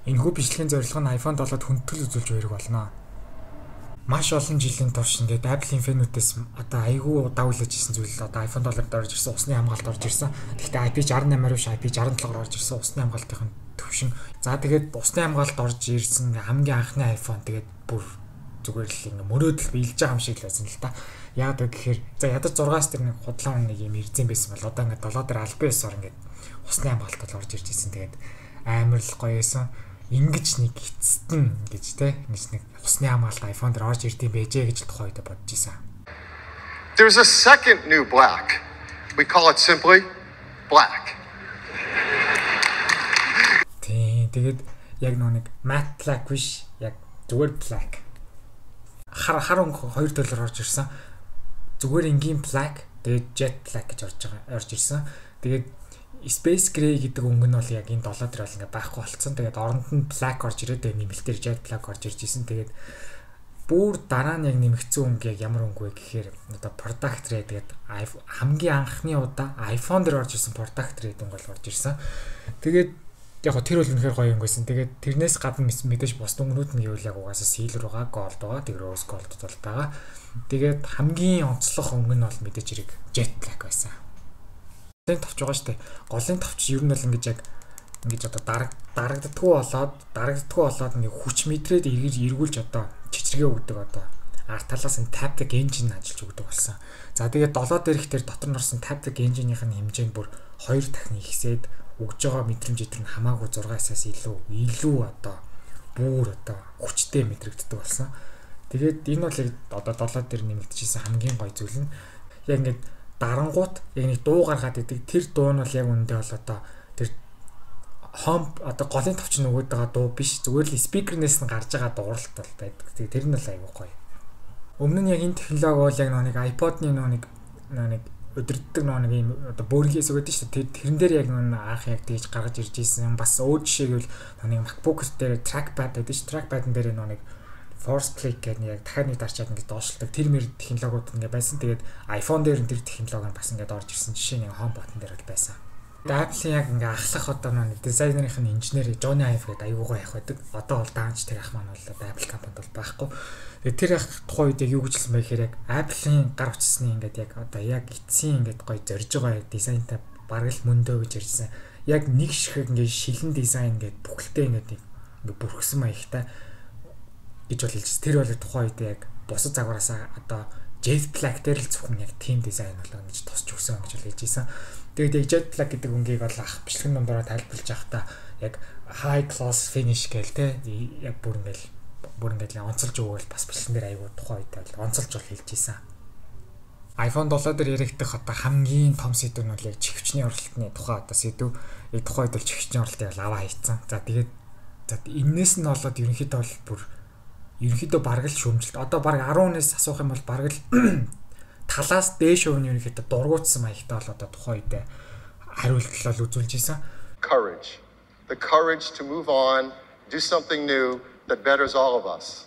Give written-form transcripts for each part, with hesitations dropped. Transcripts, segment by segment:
Энэхүү бичлэгийн зорилго нь iPhone 7-д хүндэтгэл үзүүлж буй хэрэг болно. Маш олон жилийн турш ингээд Apple-ийн fan үүдээс одоо айгүй удаа хүлээж ирсэн зүйл одоо iPhone 7-д орж ирсэн, усны хамгаалалт орж ирсэн. Гэхдээ IP68-аар биш, IP67-оор орж ирсэн усны хамгаалтын төвшин. За, тэгээд усны хамгаалалт орж ирсэн хамгийн анхны iPhone, тэгээд бүр зүгээр л ингээ мөрөөдөл биелж байгаа юм шиг л байсан л та. Яг гэхээр за ядаж 6-аас тэр нэг худлаа нэг юм ирзэн байсан бол одоо ингээ 7 дээр албан ёсоор ингээ усны хамгаалалт бол орж ирж ирсэн. Тэгээд амар л гоё байсан, ингэж нэг эцэстэн гэж те, ингэж нэг усны хамгаалалт iPhone дээр орж ирдэм байжээ гэж тухайн үед бодож исэн. There's a second new black. We call it simply black. Тийм, тэгээд яг нэг matte black биш, яг зүгээр black. Хар хар өнгө хоёр төлөөр орж ирсэн. Зүгээр энгийн black, тэгээд jet black гэж орж байгаа, орж ирсэн. Тэгээд Space Gray гэдэг өнгө нь бол яг энэ 7 дээр бол ингээ байхгүй болцсон. Тэгээд оронд нь black орж ирээд, тэгээд нэмэлтээр jet black орж ирж исэн. Тэгээд бүр дараа нь яг нэмэгдсэн өнгө яг ямар өнгө вэ гэхээр одоо product red гэдэг, хамгийн анхны удаа iPhone дээр орж ирсэн product red өнгө бол орж ирсэн. Тэгээд яг тэр бол үнэхээр гоё өнгө байсан. Тэгээд тэрнээс гадна мэдээж бус өнгөнүүд нь гэвэл яг угаасаа silver байгаа, gold байгаа, тэг rose gold бол байгаа. Тэгээд хамгийн онцлог өнгө нь бол мэдээж хэрэг jet black байсан. Голын товч байгаа шүү дээ. Голын товч ер нь бол ингэж яг ингэж одоо дарагддаггүй болоод ингээ хүч мэдрээд эргэж эргүүлж одоо чичиргээ өгдөг, одоо ард талаас нь Taptic Engine ажиллаж өгдөг болсон. За, тэгээд 7 дээрх тэр дотор нь орсон Taptic Engine-ийн хэмжээ нь бүр хоёр дахин ихсээд өгж байгаа мэдрэмж өдр нь хамаагүй 6-аас илүү илүү одоо бүр одоо хүчтэй мэдрэгддэг болсон. Тэгээд энэ бол яг одоо 7 дээр нэмэгдчихсэн хамгийн гоё зүйл нь яг ингээд дарангуут яг нэг дуу гаргаад идэг. Тэр дуу нь бол яг үүндээ бол одоо тэр home, одоо голын товч нөгөөд байгаа дуу биш, зүгээр л speaker нээс нь гарч байгаа дууралт бол байдаг. Тэгээ тэр нь бол айгүй гоё. Өмнө нь яг энэ технологи бол яг нэг iPod-ны нэг удирддаг нэг юм одоо бөөргээс өгöd шүү дээ. Тэрэн дээр яг нэг анх яг тэгж гаргаж ирж ирсэн. Бас өөр жишээ гэвэл нэг MacBook дээр trackpad байдаг шүү. Trackpad-н дээр нэг force click гэдэг, яг дахиад нэг дарчаад ингээд доошлдог тэр мэр технологиуд ингээд байсан. Тэгээд iPhone дээр нь тэр технологи нь бас ингээд орж ирсэн жишээ нэг home button дээр бол байсан. Apple-ийн яг ингээ ахлах одоо нэг дизайнерын инженер Jony Ive гэдэг аюу гой ах байдаг. Одоо бол даанч тэр ах маань бол одоо Apple компанид бол байхгүй. Тэгээд тэр ах тухайн үед яг юу гэж хэлсэн бэ гэхээр яг Apple-ийн гар утасны ингээд яг одоо яг эцсийн ингээд гой зорж байгаа яг дизайнтай бараг л мөндөө гэж ярьсан. Яг нэг ширхэг ингээд шилэн дизайн ингээд бүхэлдээ ингээд ингээ бүрхсэн маягтай гэж бол хэлж. Тэр бол тухайн үед яг бусад загвараасаа одоо Jet Black дээр л зөвхөн яг team design болоо ингэж тусч өгсөн гэж бол хэлж ийсэн. Тэгээд яг Jet Black гэдэг өнгийг бол ах бичлэгэн номдороо тайлбарлаж байхдаа яг high gloss finish гээл те, яг бүр ингээл онцолж өгөөл бас бичлэгэн дээр айгуу тухайн үед бол онцолж бол хэлж ийсэн. iPhone 7 дээр яригдах одоо хамгийн том сэдэв нь бол яг чихвчний оролтны тухай одоо сэдэв. Яг тухайн үед бол чихвчний оролтыг бол аваа хийцэн. За, тэгээд за энээс нь болоод ерөнхийдөө бол бүр ерөнхийдөө бараг л шүүмжилт. Одоо бараг 10-аас асуух юм бол бараг л талаас дээш хувь нь ерөнхийдөө дургуутсан маягтай бол одоо тухайн үед хариулт бол үзүүлж исэн. Courage. The courage to move on, do something new that betters all of us.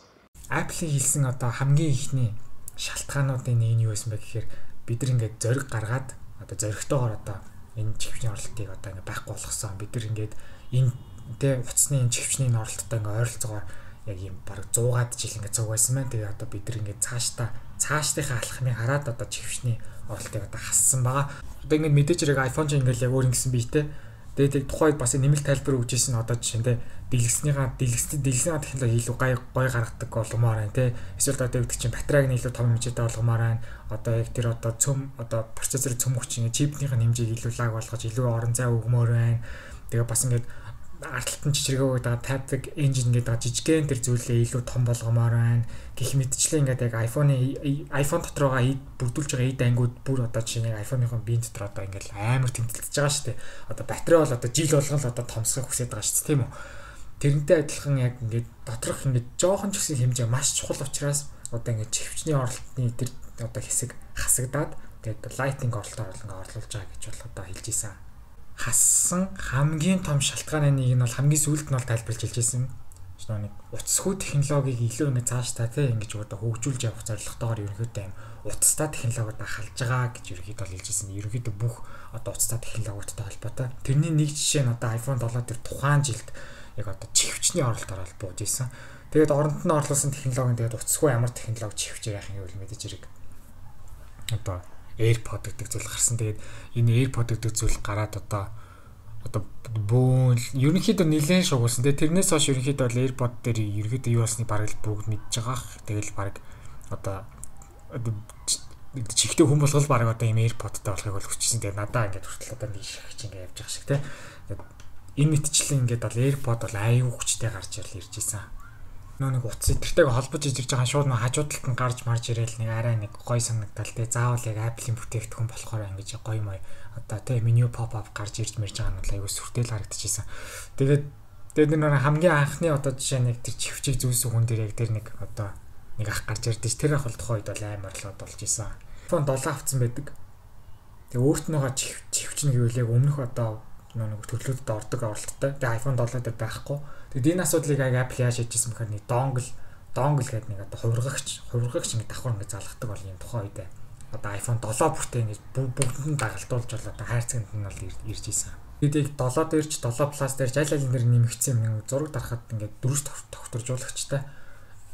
Apple-ийн хэлсэн одоо хамгийн ихний шалтгаануудын нэг нь юу байсан бэ гэхээр бид нар ингээд зориг гаргаад, одоо зоригтойгоор одоо энэ чихвчний оролтыг одоо ингээд байхгүй болгосон. Бид нар ингээд энэ тэ утасны энэ чихвчний оролттой ингээд ойролцоогоор яг юм бараг 100-аад жил ингээд цуг байсан байна. Тэгээ одоо бид нар ингээд цаашдаа цаашдынхаа алхмыг хараад одоо чихвчний оролтыг одоо хассан байгаа. Одоо ингээд мэдээж хэрэг iPhone ч ингээд яг өөр ингэсэн биетэй. Тэгээд яг тухайд бас нэмэлт тайлбар өгч ирсэн, одоо жишээ нь те, дэлгэснийгаа дэлгэснийгаа технологи илүү гай гой гаргадаг болгомоор байна те. Эсвэл одоо гэдэг чинь батарейг нь илүү том хэмжээтэй болгомоор байна. Одоо яг тэр одоо цөм, одоо процессор цөм хүчин чипнийх нь хэмжээг илүү лаг болгож илүү орон зай өгмөр байна. Тэгээ бас ингээд ард талд нь чичиргээ өгöd байгаа Taptic Engine гэдэг жижигхэн тэр зүйлээ илүү том болгомоор байна. Гэх мэтчлээ ингээд яг iPhone дотор байгаа бүрдүүлж байгаа эд ангиуд бүр одоо жишээ нь iPhone-ийн биеийн дотор одоо ингээд амар тэмцэлдэж байгаа шүү дээ. Одоо батарей бол одоо жил болгон л одоо томсгох хүсэж байгаа шүү дээ, тийм үү? Тэрнтэй адилхан яг ингээд доторх ингээд жоохон ч гэсэн хэмжээ маш чухал учраас одоо ингээд чихвчний оролтны тэр одоо хэсэг хасагдаад, тэгээд Lightning оролтоор ингээд орлуулж байгаа гэж бол одоо хэлж исэн. Хассан хамгийн том шалтгааны нэг нь бол хамгийн сүүлд нь бол тайлбарлаж хэлж ирсэн. Нэг утасгүй технологиг илүү ингэ цаашдаа тий ингэж одоо хөгжүүлж явах зорилготойгоор ерөнхийдөө юм утастай технологиуд халж байгаа гэж ерөнхийдөө бол хэлж ирсэн. Ерөнхийдөө бүх одоо утастай технологиудтай холбоотой. Тэрний нэг жишээ нь одоо iPhone 7 дээр тухайн жилд Яг одоо чихвчний оролт ороод бууж исэн. Тэгээд оронд нь орлуулсан технологи нь тэгээд утасгүй ямар технологи чихвчээр яах юм гэвэл мэдээж хэрэг одоо AirPod гэдэг зүйл гарсан. Тэгээд энэ AirPod гэдэг зүйл гараад одоо бөөн ерөнхийдөө нэлээд шугуулсан. Тэгээд тэрнээс хойш ерөнхийдөө бол AirPod дээр ерөнхийдөө юу болсныг бараг л бүгд мэдж байгаа. Тэгэл бараг одоо чихтэй хүн болгол бараг одоо ийм AirPod-тай болохыг бол хүчсэн. Тэгээд надаа ингээд хүртэл одоо нэг шиг ингээд явж байгаа шиг те. Энэ мэтчлэн ингээд бол AirPod бол аюу хүчтэй гарч ирж исэн. Нөө нэг утас эдэртэйг холбож ижирж байгаа шууд нөө хажуу талд нь гарч марж ирээл нэг арай нэг гой санагдал те. Заавал яг Apple-ийн бүтээгдэхүүн болохоор ингэж гой мой одоо те меню pop up гарч ирж мэрж байгаа нь бол аюу сүртэл харагдчихсэн. Тэгээд тэгээд нэг хамгийн анхны одоо жишээ нэг тэр чихвчийг зүүсэн хүн дээр яг тэр нэг одоо нэг ах гарч ирдэж тэр ах бол тухайн үед бол амар л болж исэн. iPhone 7 авсан байдаг. Тэгээ өөрт нөгөө чихвч нь гэвэл яг өмнөх одоо нэг төрлүүдэд ордог оролттой. Тэгээ iPhone 7 дээр байхгүй. Тэгээд энэ асуудлыг яг Apple яаж шийдсэн бэхээр нэг dongle гэдэг нэг одоо хувиргагч нэг давхар ингэ залгадаг бол юм тухайн үед одоо iPhone 7 бүртээ ингэ бүгдэнд нь дагалдуулж бол одоо хайрцагт нь бол ирж исэн. Тэгээд яг 7 дээр ч 7 Plus дээр ч аль аль нэр нэмэгдсэн юм нэг зураг дарахад ингэ дүрс тогтворжуулагчтай.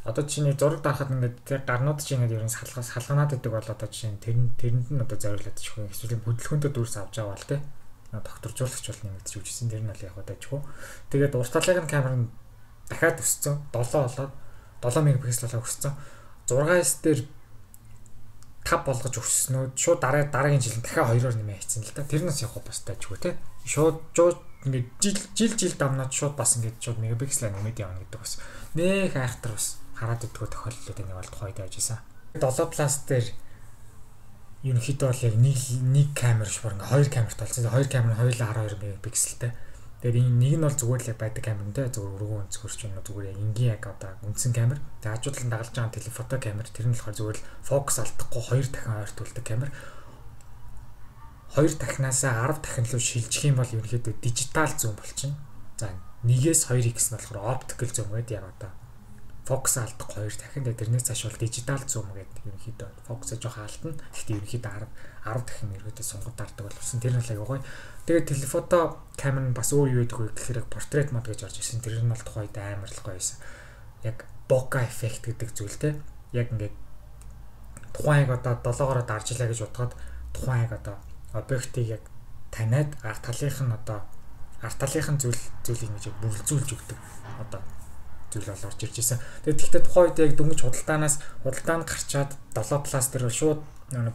Одоо жишээ нь зураг дарахад ингээд тэр гарнууд чинь ингээд ерөн салганаад идэг бол одоо жишээ нь тэрэнд нь одоо зориулаад чихгүй эсвэл хөдөлгөөнтэй дүрс авч байгаа бол тэ тогтворжуулагч бол нэмэгдэж үжсэн. Тэр нь бол яг дажгүй. Тэгээд урт талын камер нь дахиад өссөн. 7 болоод 7 мегапиксел болоо өссөн. 6S дээр 5 болгож өсснөө шууд дараагийн жил нь дахиад 2-оор нэмээ хийсэн л та. Тэрнээс яг бас дажгүй те. Шууд ингээд жил давнаад шууд бас ингээд шууд мегапикселаа нэмээд явна гэдэг бас нэх айхтар бас хараад идэггүй тохиолдлууд энийг бол тухайд явж исэн. 7 Plus дээр ерөнхийдөө бол яг нэг камер биш бүр ингээ хоёр камерт болсон. Хоёр камер нь хоёулаа 12 мегапикселтэй. Тэгээд энэ нэг нь бол зүгээр л яг байдаг камер нэ зүгээр өргөн өнцгөрч юм уу зүгээр яг энгийн яг одоо үндсэн камер. Тэгээд хажуу талд дагалж байгаа телефото камер тэр нь болохоор зүгээр л фокус алдахгүй хоёр дахин ойртуулдаг камер. Хоёр дахинаасаа 10 дахин руу шилжих юм бол ерөнхийдөө дижитал зүүн болчихно. За 1-ээс 2x нь болохоор оптикал зүүн гэдэг яг одоо фокус алдах хоёр дахин. Тэгээд тэрнээс цааш бол дижитал зүүн гэдэг ерөнхийдөө фокусаа жоохон алдна. Гэхдээ ерөнхийдөө 10 дахин ерөнхийдөө сунгад дардаг болсон. Тэр нь л аягүй гоё. Тэгээд телефото камер нь бас өөр юу гэдэг вэ гэхээр портрет мод гэж орж ирсэн. Тэр нь бол тухайд амар л гоё байсан. Яг bokeh effect гэдэг зүйл те. Яг ингээд тухайн яг одоо 7-оороо даржлаа гэж бодоход тухайн яг одоо объектыг яг таниад ард талынх нь одоо ард талынх нь зүйлийг ингэж бүрэлзүүлж өгдөг одоо зүйл бол орж ирж исэн. Тэгээд гэхдээ тухайн үед яг дөнгөж худалдаанд гарчаад 7 Plus дээр бол шууд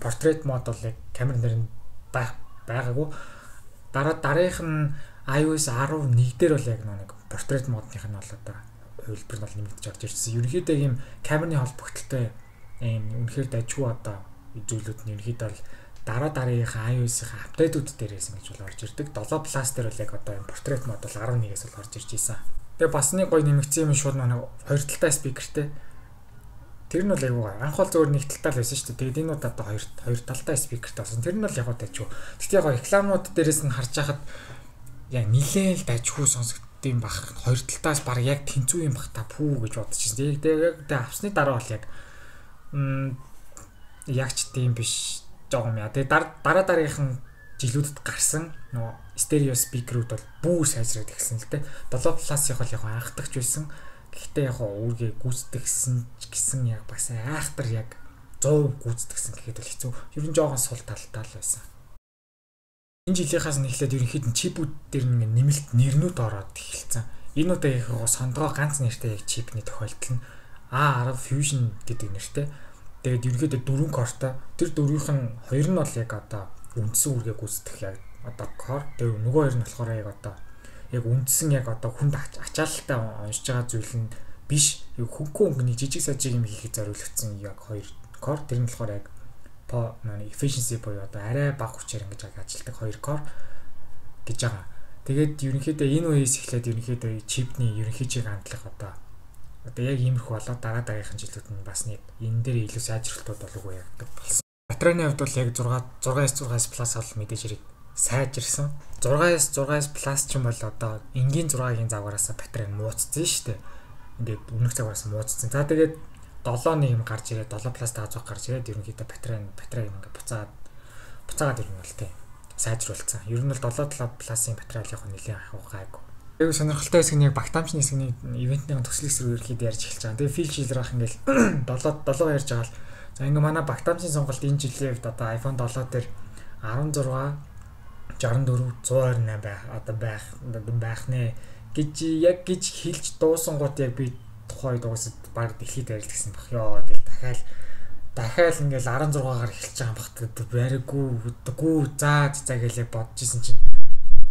портрет мод бол яг камер дээр нь байгаагүй. Дараагийнх нь iOS 11 дээр бол яг нэг портрет модных нь бол одоо хувилбар нь бол нэмэгдэж орж ирсэн. Ерөнхийдөө ийм камерны холбогдлолтой ийм үнэхээр дажгүй одоо зүйлүүд нь ерөнхийдөө бол дараагийнхаа iOS-ийн апдейтүүд дээрээс ингэж бол орж ирдэг. 7 Plus дээр бол яг одоо ийм портрет мод бол 11-ээс бол орж ирж исэн. Тэгээ бас нэг гоё нэмэгдсэн юм шууд нэг хоёр талтай спикертэй. Тэр нь бол айгүй гоё. Анх бол зөвхөн нэг талтай л байсан шүү дээ. Тэгээд энэ удаа одоо хоёр талтай спикертэй болсон. Тэр нь бол яг дажгүй. Гэхдээ яг рекламууд дээрээс нь харж байхад яг нилээн л дажгүй сонсогдсон юм бах. Хоёр талтаас баг яг тэнцүү юм бах та пүү гэж бодчихсон. Тэгээд яг тэгээ авсны дараа бол яг яг ч тийм биш жоохон яа. Тэгээд дараа дараагийнхан жилүүдэд гарсан нөгөө стерео спикерүүд бол бүр сайжраад эхэлсэн л дээ. 7 Plus-ийн бол яг анхдагч байсан. Гэхдээ яг үүргээ гүйцэтгэсэн ч гэсэн яг бас айхтар яг 100% гүйцэтгэсэн гэхэд бол хэцүү. Ер нь жоохон сул талтай л байсан. Энэ жилийнхаас нь эхлээд ерөнхийд нь чипүүд дээр нэг нэмэлт нэрнүүд ороод эхэлсэн. Энэ удаа яг сондгоо ганц нэртэй яг чипний тохиолдол нь A10 Fusion гэдэг нэртэй. Тэгээд ерөнхийдөө 4 core-той. Тэр дөрвийнх нь хоёр нь бол яг одоо үндсэн үүргээ гүйцэтгэх яг одоо core. Тэгээ нөгөө хоёр нь болохоор яг одоо яг үндсэн яг одоо хүнд ачаалалтай уншиж байгаа зүйл нь биш. Хөнгөн өнгөний жижиг сажиг юм хийхэд зориулагдсан яг хоёр core. Тэр нь болохоор яг efficiency буюу одоо арай бага хүчээр ингэж ажилладаг хоёр core гэж байгаа. Тэгээд ерөнхийдөө энэ үеэс эхлээд ерөнхийдөө чипний ерөнхий чиг хандлага одоо яг иймэрхүү болоод дараа дараагийнхын жилүүд нь бас нэг энэ дээр илүү сайжралтууд болов уу гэдэг болсон. Батарейны хувьд бол яг 6 6S 6S Plus бол мэдээж хэрэг сайжирсан. 6S 6S Plus ч юм бол одоо энгийн 6-гийн загвараас батарей нь мууцсан шүү дээ. Ингээд өмнөх загвараас мууцсан. За тэгээд 7 нэг юм гарч ирээд 7 Plus 5 гарч ирээд ерөнхийдөө батарей ингээд буцаагаад ер нь бол тий сайжруулсан. Ер нь бол 7 7 Plus-ын батарей бол яг нэлээд гайгүй. Яг сонирхолтой хэсэг нь яг багтаамжны хэсэг нь event-ийн төсөл хэсэг рүү ирэхэд ярьж эхэлж байгаа. Тэгээ Phil Schiller ах ингээл 7 7 ярьж байгаа л за ингээ манай багтаамжны сонголт энэ жилийн хувьд одоо iPhone 7 дээр 16 64 128 байх одоо байх нэ гэж яг гэж хэлж дуусангууд яг би тухайн үед угаасаа баг дэлхийд барил гэсэн баг. Йоо ингээл дахиад ингээл 16-гаар эхэлж байгаа юм бах бариггүй гүү за за гэлээ бодож исэн чинь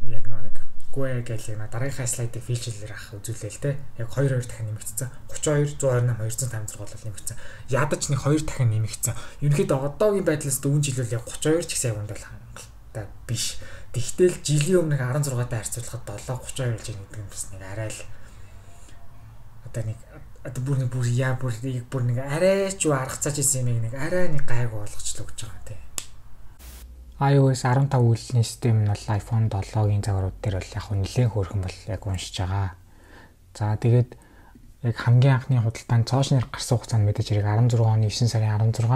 яг нэг гүй гээл яг дараагийнхаа слайдыг Phil Schiller ах үзүүлээл те. Яг 2 2 дахин нэмэгдсэн. 32 128 256 бол нэмэгдсэн. Ядаж нэг 2 дахин нэмэгдсэн. Ерөнхийдөө одоогийн байдлаас дөрвөн жил бол яг 32 ч гэсэн яг үндэл хангалттай биш. Тэгтэл жилийн өмнөх 16-тай харьцуулахад 7 32 болж байгаа гэдэг нь бас нэг арай л одоо нэг одоо бүр нэг бүр яа бүр бүр нэг арай ч юу арга цааш исэн юм нэг арай нэг гайгүй болгочлоо гэж байгаа те. iOS 15 үйлдлийн систем нь бол iPhone 7-гийн загварууд дээр бол яг нэлээд хөөрхөн бол яг уншиж байгаа. За тэгээд яг хамгийн анхны худалдаанд цоо шинээр гарсан хугацаанд мэдээж хэрэг 16 оны 9 сарын 16.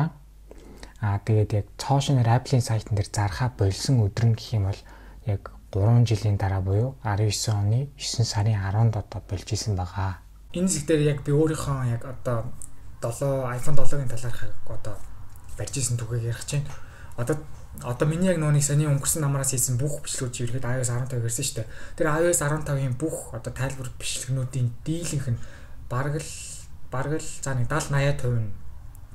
Аа тэгээд яг цоо шинээр Apple-ийн сайтн дээр зархаа болсон өдөр нь гэх юм бол яг 3 жилийн дараа буюу 19 оны 9 сарын 10-нд одоо болж исэн байгаа. Энэ хэсэг дээр яг би өөрийнхөө яг одоо 7 iPhone 7-гийн талаарх одоо барьж исэн түүхийг ярих чинь. Одоо миний яг нүуний саний өнгөрсөн намраас хийсэн бүх бичлэгүүд ерөөд iOS 15 ирсэн шүү дээ. Тэр iOS 15-ын бүх одоо тайлбар бичлэгнүүдийн дийлэнх нь бараг л за нэг 70 80% нь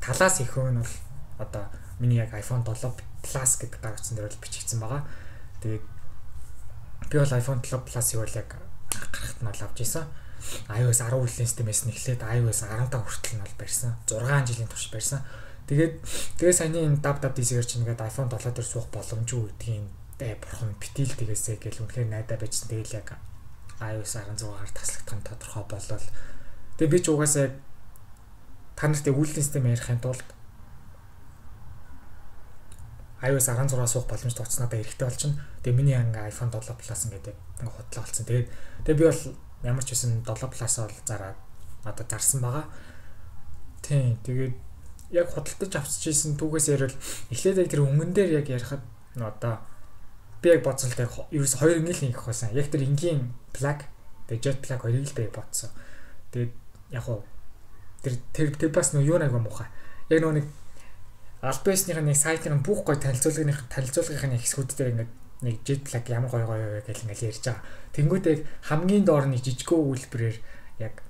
талаас их хувь нь бол одоо миний яг iPhone 7 Plus гэдэг гар утсан дээр бол бичигдсэн байгаа. Тэгээд би бол iPhone 7 Plus-ыг бол яг гарахт нь бол авч исэн. iOS 10 үйлдлийн системээс нь эхлээд iOS 15 хүртэл нь бол барьсан. 6 жилийн турш барьсан. Тэгээд тэгээ саяны энэ WWDC-гээр чинь ингээд iPhone 7 дээр суух боломжгүй гэдгийг бурхан битэл тэгээсэй гэл үнэхээр найдаа байжсан. Тэгэл яг iOS 16-гаар таслагдах нь тодорхой болол. Тэгээ би ч угаасаа яг та нарт үйлдлийн систем ярихын тулд iOS 16 суух боломж тооцсон надад хэрэгтэй болчихно. Тэгээ миний ингээ iPhone 7 Plus ингээд ингээ худлаа болсон. Тэгээд тэгээ би бол ямар ч байсан 7 Plus бол зараад одоо зарсан байгаа. Тийм тэгээд яг худалдаж авчиж исэн түүхээс ярил эхлээд яг тэр өнгөн дээр яг ярихад одоо би яг бодсон л яг ерөөс хоёр ингээл хийх байсан. Яг тэр энгийн black тэгээ jet black хоёрыг л би бодсон. Тэгээд яг уу тэр тэр бас нөө юу нэг юм муухай. Яг нөө нэг аль бисных нэг сайтын бүх гой танилцуулгын хэсгүүд дээр ингээд нэг jet black ямар гой гой вэ гэл ингээд ярьж байгаа. Тэнгүүд яг хамгийн доор нэг жижигхэн өгүүлбэрээр яг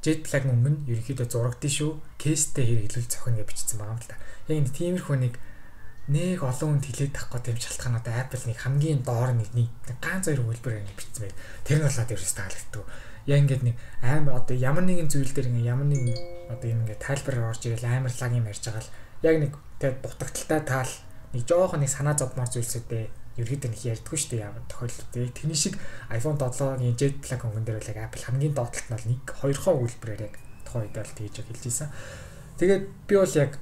jet black өнгө нь ерөнхийдөө зурагдсан шүү. Case-тэй хэрэглүүл зохино гэж бичсэн байгаа юм л та. Яг энэ тиймэрхүү нэг олон хүнд хилээд тахгүй тийм шалтгаануудаа Apple нэг хамгийн доор нэг ганц хоёр өгүүлбэрээр ингэ бичсэн байг. Тэр нь бол надад ерөөс таалагддаг. Яг ингээд нэг амар одоо ямар нэгэн зүйл дээр ингэ ямар нэгэн одоо юм ингэ тайлбараар орж ирэл амар лаг юм ярьж байгаа л яг нэг тэгээд дутагдaltaй таал нэг жоохон нэг санаа зовмоор зүйлсүүдээ ерөөдөө нэг ярьдаггүй шүү дээ ямар тохиолдолд. Тэрний шиг iPhone 7-гийн jet black өнгөн дээр бол яг Apple хамгийн доод талд нь бол нэг хоёрхон өгүүлбэрээр яг тухайн үед бол тэгж яг хэлж ийсэн. Тэгээд би бол яг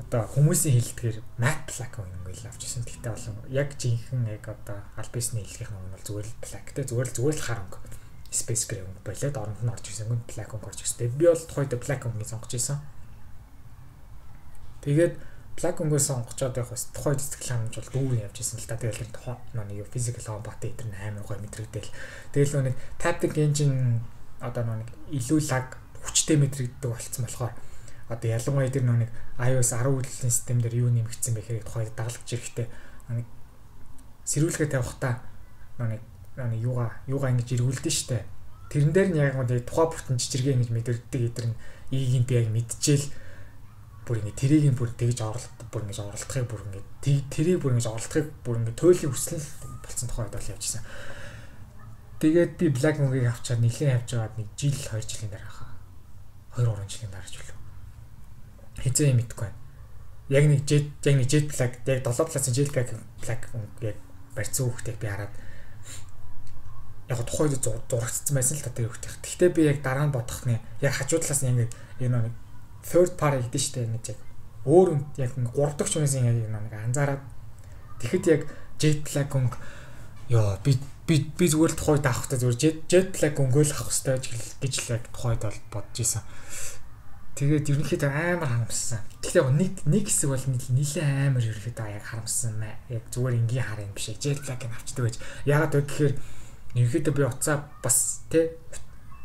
одоо хүмүүсийн хэлдгээр matte black өнгө л авч ирсэн. Гэхдээ бол яг жинхэнэ яг одоо аль бисны хэлхийнх нь бол зүгээр л black те зүгээр л хар өнгө. Space gray өнгө болоод оронд нь орж ирсэн өнгө black өнгө орж ирсэн. Тэгээд би бол тухайн үед black өнгөний сонгож исэн. Тэгээд black өнгөө сонгочоод яг бас тухайн сэтгэл хангамж бол дүүрэн явж исэн л та. Тэгэл тэр тухайн нэг physical home button эдэр нь амар гоё мэдрэгдээл. Тэгэл нэг Taptic engine одоо нэг илүү лаг хүчтэй мэдрэгддэг болцсон болохоор одоо ялангуяа тэр нэг iOS 10 үйлдлийн систем дээр юу нэмэгдсэн бэ гэхээр тухайн дагалдаж ирэхдээ нэг сэрүүлгээ тавихтаа нэг юугаа ингэж эргүүлдэж штэ. Тэрэн дээр нь яг нэг тухай бүртэн жижиргээ ингэж мэдэрдэг эдэр нь ийг нь би яг мэдчихэл бүр ингэ тэрийг нь бүр тэгж оролт бүр ингэж оролдохыг бүр ингэ тэрийг бүр ингэж оролдохыг бүр ингэ туйлын хүсэл болсон тухай бол явжсэн. Тэгээд би Black Moon-ыг авчаад нэлээд явж байгаад нэг жил 2 жилийн дараа хаа 2 3 жилийн дараа ч үлээ. Хизээ юм мэдэхгүй байна. Яг нэг jet black яг 7 Plus-ын jet black яг барьцсан хүүхдийг би хараад яг тухайд зурагдсан байсан л та тэр хүүхдийг. Гэхдээ би яг дараа нь бодох нэ яг хажуу талаас нь яг энэ нэг third party гэдэг нь шүү дээ ингэж яг өөр яг гурав дахь хүнээс яг нэг анзаараад тэгэхэд яг jet black өнгө ёо би зүгээр л тухайд авах хэрэгтэй зүгээр jet black өнгөө л авах хэрэгтэй гэж л яг тухайд бол бодож исэн. Тэгээд ерөнхийдөө амар хангамжсан. Тэгэхээр яг нэг хэсэг бол нилээ амар ерөөхдөө яг харамсан, яг зүгээр энгийн хар юм биш, jet black-ыг авчдаг байж. Яагаад вэ гэхээр ерөөхдөө би уцаа бас тий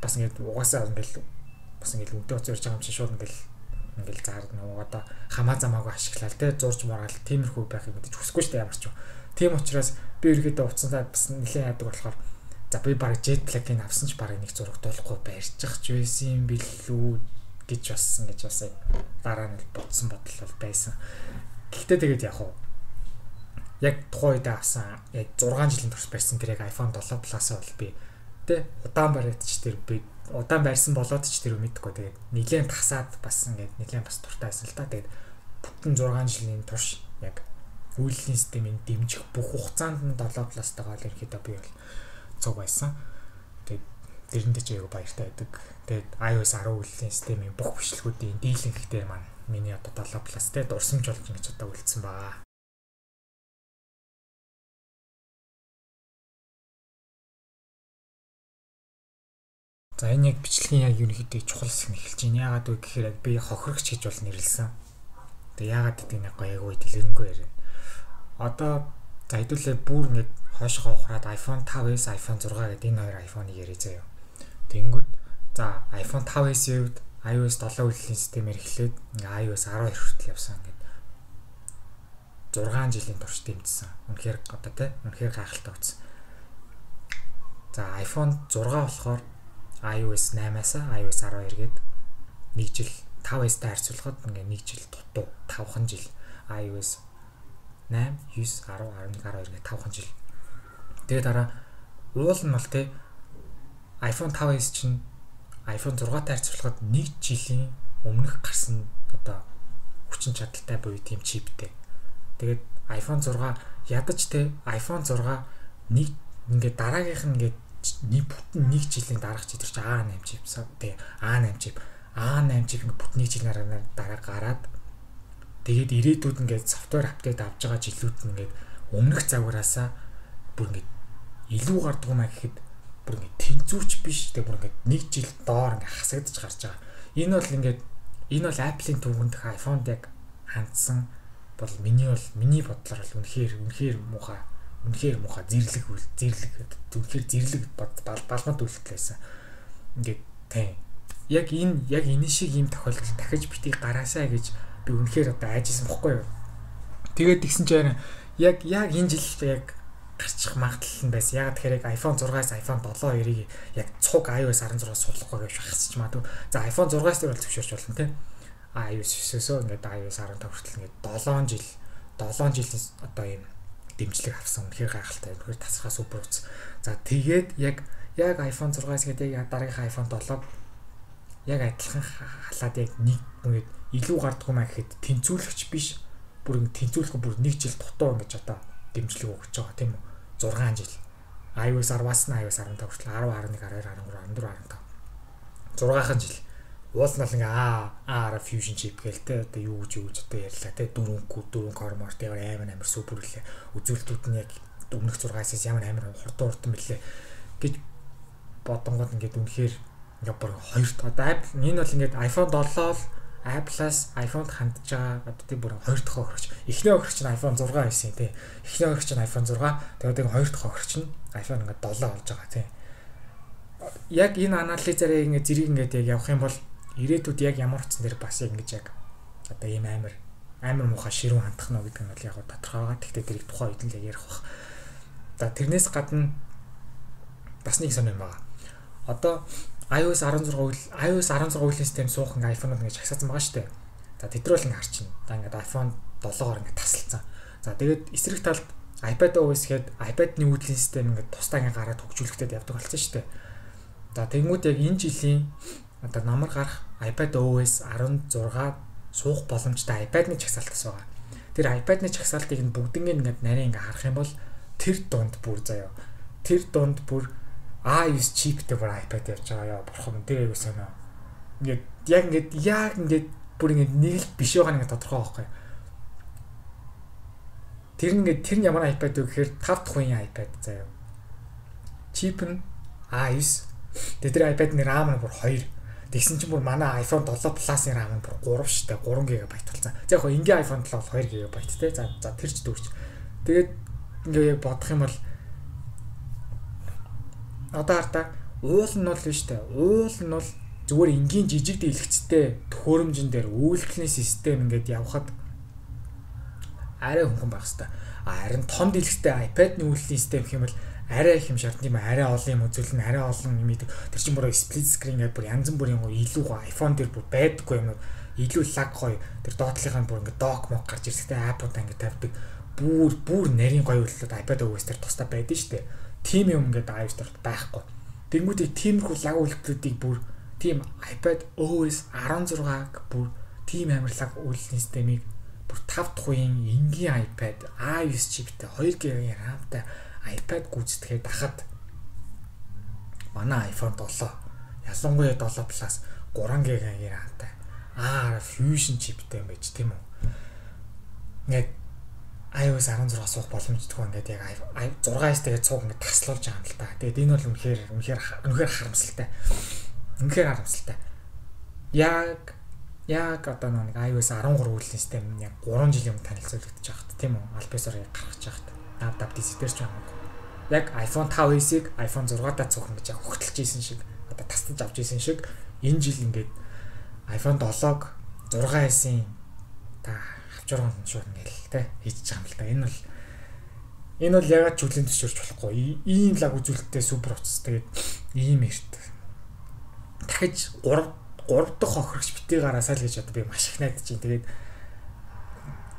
бас ингээд угаасаа ингээд бас ингээд үнэтэй уцаа ярьж байгаа юм чи шууд ингээд заард нөгөө одоо хамаа замаагүй ашиглал тий зурж мураал тиймэрхүү байхыг мэдэж хүсэхгүй шүү дээ ямар ч юм. Тийм учраас би ерөөхдөө уцсандаа бас нилээ яадаг болохоор за би баг jet black-ыг авсан ч баг нэг зурагдуулахгүй барьчих ч байсан юм билүү гэж бас ингэж бас дараа нь бодсон бодол бол байсан. Гэхдээ тэгээд яг уу яг тухайн үед авсан яг 6 жилийн турш барьсан тэр яг iPhone 7 Plus бол би тэ удаан бариад ч тэр би удаан барьсан болоод ч тэр мэдэхгүй. Тэгээд нилээн тасаад бас ингээд нилээн бас дуртай байсан л та. Тэгээд бүтэн 6 жилийн турш яг үйлдлийн системийг дэмжих бүх хугацаанд нь 7 Plus-тайгаа л ерөнхийдөө би бол цуг байсан. Тэгээд тэрэндээ ч аягүй баяртай байдаг. Тэгээд iOS 10 үйлдлийн системийн бүх бичлэгүүдийн дийлэнх дээр маань миний одоо 7 Plus те дурсамж болж ингэж одоо үлдсэн байгаа. За энэ яг бичлэгийн яг ерөнхийдөө чухал хэсэг нь эхэлж байна. Яагаад вэ гэхээр яг би хохирогч гэж бол нэрлсэн. Тэгээ яагаад гэдгийг нэг гоё айгүй дэлгэрэнгүй ярина. Одоо за хэдүүлээ бүр ингэж хойшоо ухраад iPhone 5s, iPhone 6 гэдэг энэ хоёр iPhone-ыг яриа заяа. Тэнгүүд за iPhone 5s-ийн хувьд iOS 7 үйлдлийн системээр эхлээд ингээ iOS 12 хүртэл явсан, ингээд 6 жилийн турш дэмжсэн. Үнэхээр одоо те үнэхээр гайхалтай утас. За iPhone 6 болохоор iOS 8-аас iOS 12 гээд нэг жил 5s-тай харьцуулахад ингээ нэг жил дутуу 5хан жил iOS 8, 9, 10, 11, 12 гээ 5хан жил. Тэгээ дараа уул нь бол те iPhone 5s чинь iPhone 6-тай харьцуулахад нэг жилийн өмнөх гарсан одоо хүчин чадалтай буюу тийм чиптэй. Тэгээд iPhone 6 ядаж те iPhone 6 нэг ингээ дараагийнх нь ингээ нэг бүтэн нэг жилийн дараах чи тэр чи A8 чип тэгээ A8 чип A8 чип ингээ бүтэн нэг жилийн дараа гараад тэгээд ирээдүйд ингээд software update авч байгаа жилүүд нь ингээд өмнөх загвараасаа бүр ингээд илүү гардаг юм а гэхэд бүр ингээд тэнцвэрч биш, тэгээ бүр ингээд нэг жил доор ингээд хасагдаж гарч байгаа. Энэ бол ингээд энэ бол Apple-ийн түүхэнд iPhone-д яг хандсан бол миний бодлоор бол үнэхээр муухай зэрлэг үнэхээр зэрлэг балган үйлдэл байсан. Ингээд тийм яг энэ шиг ийм тохиолдол дахиж битгий гараасаа гэж би үнэхээр одоо айжсэн бохгүй юу. Тэгээд тэгсэн чинь яг энэ жил яг гарчих магадлал нь байсан. Яг тэгэхээр яг iPhone 6-аас iPhone 7 хоёрыг яг цуг iOS 16 суулгахгүй гэж хасчих магадгүй. За iPhone 6-аас дээр бол зөвшөөрч болно те. iOS 9-өөсөө ингээд iOS 15 хүртэл ингээд 7 жилийн одоо ийм дэмжлэг авсан. Үнэхээр гайхалтай. Үнэхээр тасархаа супер утас. За тэгээд яг iPhone 6-аас гэдэг яг дараагийнхаа iPhone 7 яг адилхан халаад яг нэг ингээд илүү гардггүй маа гэхэд тэнцвүүлэгч биш. Бүр ингээд тэнцвүүлэхгүй бүр нэг жил дутуу ингэж одоо дэмжлэг өгч байгаа тийм үү? 6 жил. iOS 10-аас нь iOS 15 хүртэл 10, 11, 12, 13, 14, 15. 6хан жил. Уул нь бол ингээ A10 Fusion chip гээл те одоо юу гэж одоо ярьлаа те 4 core more те амар супер үлээ. Үзүүлэлтүүд нь яг өмнөх 6-аас ямар амар хурдан мэлээ гэж бодонгод ингээд үнэхээр ингээ бүр хоёр одоо Apple энэ бол ингээд iPhone 7 л Apple-аас iPhone-д хандж байгаа одоо тийм бүр хоёр дахь хохирогч. Эхний хохирогч нь iPhone 6 байсан тий. Эхний хохирогч нь iPhone 6, тэгээд ингээ хоёр дахь хохирогч нь iPhone ингээ 7 болж байгаа тий. Яг энэ анализаараа ингээ зэрэг ингээд яг явах юм бол ирээдүйд яг ямар утсан дээр бас яг ингэж яг одоо ийм амар муухай ширүүн хандах нь гэдэг нь бол яг тодорхой байгаа. Гэхдээ тэрийг тухайн үед л яг ярих бах. За тэрнээс гадна бас нэг сонир юм байгаа. Одоо iOS 16 iOS 16 үйлдлийн систем суух ингээ iPhone-ууд ингээ жагсаасан байгаа шүү дээ. За тэд нар бол ингээ харчихна. За ингээ iPhone 7-оор ингээ тасалцсан. За тэгээд эсрэг талд iPad OS гээд iPad-ны үйлдлийн систем ингээ тусдаа ингээ гараад хөгжүүлэхтэй явдаг болсон шүү дээ. За тэгмүүд яг энэ жилийн одоо намар гарах iPad OS 16 суух боломжтой iPad-ны жагсаалтаас байгаа. Тэр iPad-ны жагсаалтыг нь бүгднийг ингээд нарийн ингээ харах юм бол тэр дунд бүр заяа. Тэр дунд бүр A9 чиптэй бүр iPad явж байгаа яа бурхан тэр аягүй сонио. Ингээд яг ингээд бүр ингээд нэг л биш байгаа нэг тодорхой байхгүй. Тэр ингээд тэр нь ямар iPad вэ гэхээр 5 дахь үеийн iPad заяа. Чип нь A9. Тэгээ тэр iPad-ны RAM нь бүр 2. Тэгсэн чинь бүр манай iPhone 7 Plus-ын RAM нь бүр 3 штэ, 3 GB болсон. За яг хоо энгийн iPhone 7 бол 2 GB те. За за тэр ч дүүрч. Тэгээд ингээ яг бодох юм бол одоо хартаа уул нь бол биш штэ. Уул нь бол зүгээр энгийн жижиг дийлэгцтэй төхөөрөмжн дээр үйлдэлийн систем ингээд явхад арай хөнгөн байх хэвээр. А харин том дийлэгцтэй iPad-ны үйлдэлийн систем гэх юм бол арай их юм шаардсан юм, арай олон юм үзүүлнэ, арай олон юм идэг. Тэр чинь бүр split screen гэдэг бүр янз бүрийн гоё илүү гоё iPhone дээр бүр байдаггүй юмнууд илүү лаг гоё. Тэр доотлынхаа бүр ингээд dock мок гарч ирсэгтэй app-уудаа ингээд тавьдаг. Бүр бүр нарийн гоё үйлдэлүүд iPad OS дээр тусдаа байдаг шүү дээ. Тим юм ингээд iOS дээр байхгүй. Тэнгүүдийг тиймэрхүү лаг үйлдэлүүдийг бүр тийм iPad OS 16-г бүр тийм амар лаг үйлдэлийн системийг бүр 5 дахь үеийн энгийн iPad iOS чиптэй 2 GB RAM-тай iPad гүйцэтгэхэд ахад манай iPhone 7, ялангуяа 7 Plus 3 GB RAM-тай A10 Fusion чиптэй юм байж, тийм үү? Ингээд iOS 16 суух боломжтой, ингээд яг 6S тэгээд цуг ингээд таслуулж байгаа юм л та. Тэгээд энэ бол үнэхээр үнэхээр үнэхээр харамсалтай. Үнэхээр харамсалтай. Яг одоо нэг iOS 13 үйлдлийн систем яг 3 жилийн өмнө танилцуулагдчих байхад, тийм үү? Аль бисаар гаргаж байхад WWDC дээр ч хамаагүй. Яг iPhone 5S-ийг iPhone 6-даа цуг ингэж яг өгтөлж исэн шиг, одоо тастаж авч исэн шиг энэ жил ингээд iPhone 7-ог 6S-ийн та хавчурганд нь шууд ингээл те хийж байгаа юм л та. Энэ бол ягаад ч хүлээн зөвшөөрч болохгүй. Ийм лаг үзүүлэлттэй супер утас. Тэгээд ийм эрт дахиж 3 3 дахь хохирогч битгий гараасаа л гэж одоо би маш их найдаж байна. Тэгээд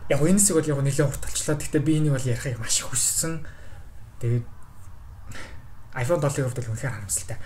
яг энэ хэсэг бол яг нэлээд урт болчлоо. Гэхдээ би энийг бол ярихыг маш их хүссэн. Тэгээд iPhone 7-ын хувьд бол үнэхээр харамсалтай.